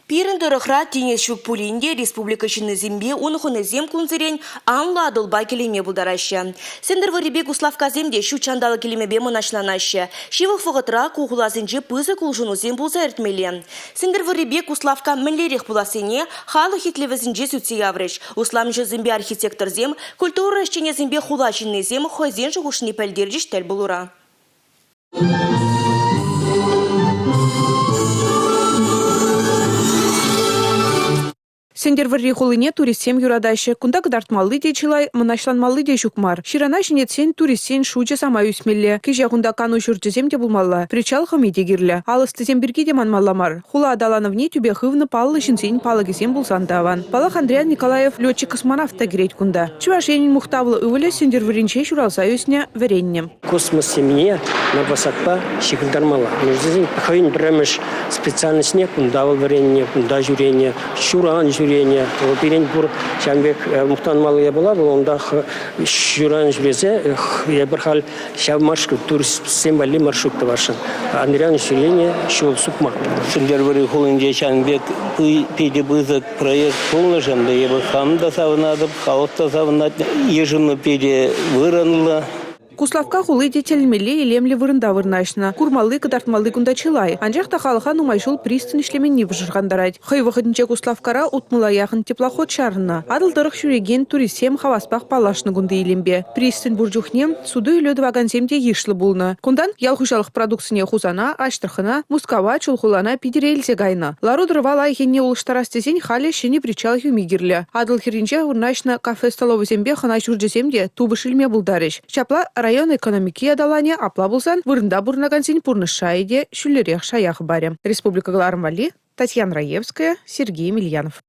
Пирӗн тӑрӑхра тинӗс ҫук пулин те республика ҫыннисемпе ун хӑнисем кунсерен анлӑ Атӑлпа киленме пултараҫҫӗ. Сӗнтӗрвӑррипе Куславккасем те ҫут ҫанталӑк илемӗпе мӑнаҫланаҫҫӗ. Ҫывӑх вӑхӑтра ку хуласенче пысӑк улшӑнусем пулса иртмелле. Сӗнтӗрвӑррипе Куславкка мӗнлерех пулассине халӑх итлевӗсенче сӳтсе яврӗҫ. Усламҫӑсемпе архитекторсем, культура ӗҫченӗсемпе хула ҫыннисем хӑйсен шухӑшне пӗлтерчӗҫ тӗл пулура. Сӗнтӗрвӑрри хулине туристсем юратаҫҫӗ. Кунта кӑтартмалли те чылай, мӑнаҫланмалли те ҫук мар. Ҫырана ҫӗнетсен туристсен шучӗ самай ӳсмелле. Кӗҫех унта кану ҫурчӗсем те пулмалла, причал хӑми те кирлӗ. Ал ӑстисем пирки те манмалла мар. Хула аталанӑвне тӳпе хывнӑ паллӑ ҫынсен палӑкӗсем пулсан та аван. Паллах, Андриян Николаев летчик-космонавт та кӗрет кунта. Чӑваш Енӗн мухтавлӑ ывӑлӗ Сӗнтӗрвӑрринче ҫуралса ӳснӗ, вӗреннӗ. Космос темине Новосадпа ҫыхӑнтармалла. Мӗншӗн хӑйӗн пӗрремӗш специальноҫне кунта вӑл вӗреннӗ, кунта ҫӳренӗ, ҫуран ҫӳренӗ. Вӑл пирӗн пур ҫавӑн пек мухтанмалли япала вӑл унта ҫуран ҫӳресе эпир халь ҫав маршрут туристсем валли маршрут тӑвасшӑн. Андриян ҫӳренӗ ҫул сукмак. Сӗнтӗрвӑрри хулинче ҫавӑн пек питӗ пысӑк проект пулнӑшӑн та эпӗ хам та савӑнатӑп, халӑх та савӑнать. Йышӑну питӗ вырӑнлӑ. Куславкка хули те тӗлӗнмелле илемлӗ вырӑнта вырнаҫнӑ. Курмалли, кӑтартмалли кунта чылай. Анчах та халӑха нумай ҫул пристань ӗҫлеменни пӑшӑрхантарать. Хӑй вӑхӑтӗнче Куславккара утмӑла яхӑн теплоход чарӑннӑ. Атӑл тӑрӑх ҫӳрекен туристсем хаваспах паллашнӑ кунти илемпе. Пристань пур чухне суту-илӳ тӑвакансем те йышлӑ пулнӑ. Кунтан ял хуҫалӑх продукцине Хусана, Аҫтӑрхана, Мускава, Чулхулана, Питӗре илсе кайнӑ. Лару-тӑрӑва лайӑх енне улӑштарас тесен халӗ ҫӗнӗ причал хӳми кирлӗ. Атӑл хӗрринче вырнаҫнӑ кафе-столовӑйсемпе хӑна ҫурчӗсем те тупӑш илме пултарӗҫ. Ҫапла район экономики аталанӗ, апла пулсан вырӑнта пурӑнакансен пурнӑҫ шайӗ те ҫӳллӗрех шая хӑпарӗ. Республика кӑларӑм валли Татьяна Раевская, Сергей Емельянов.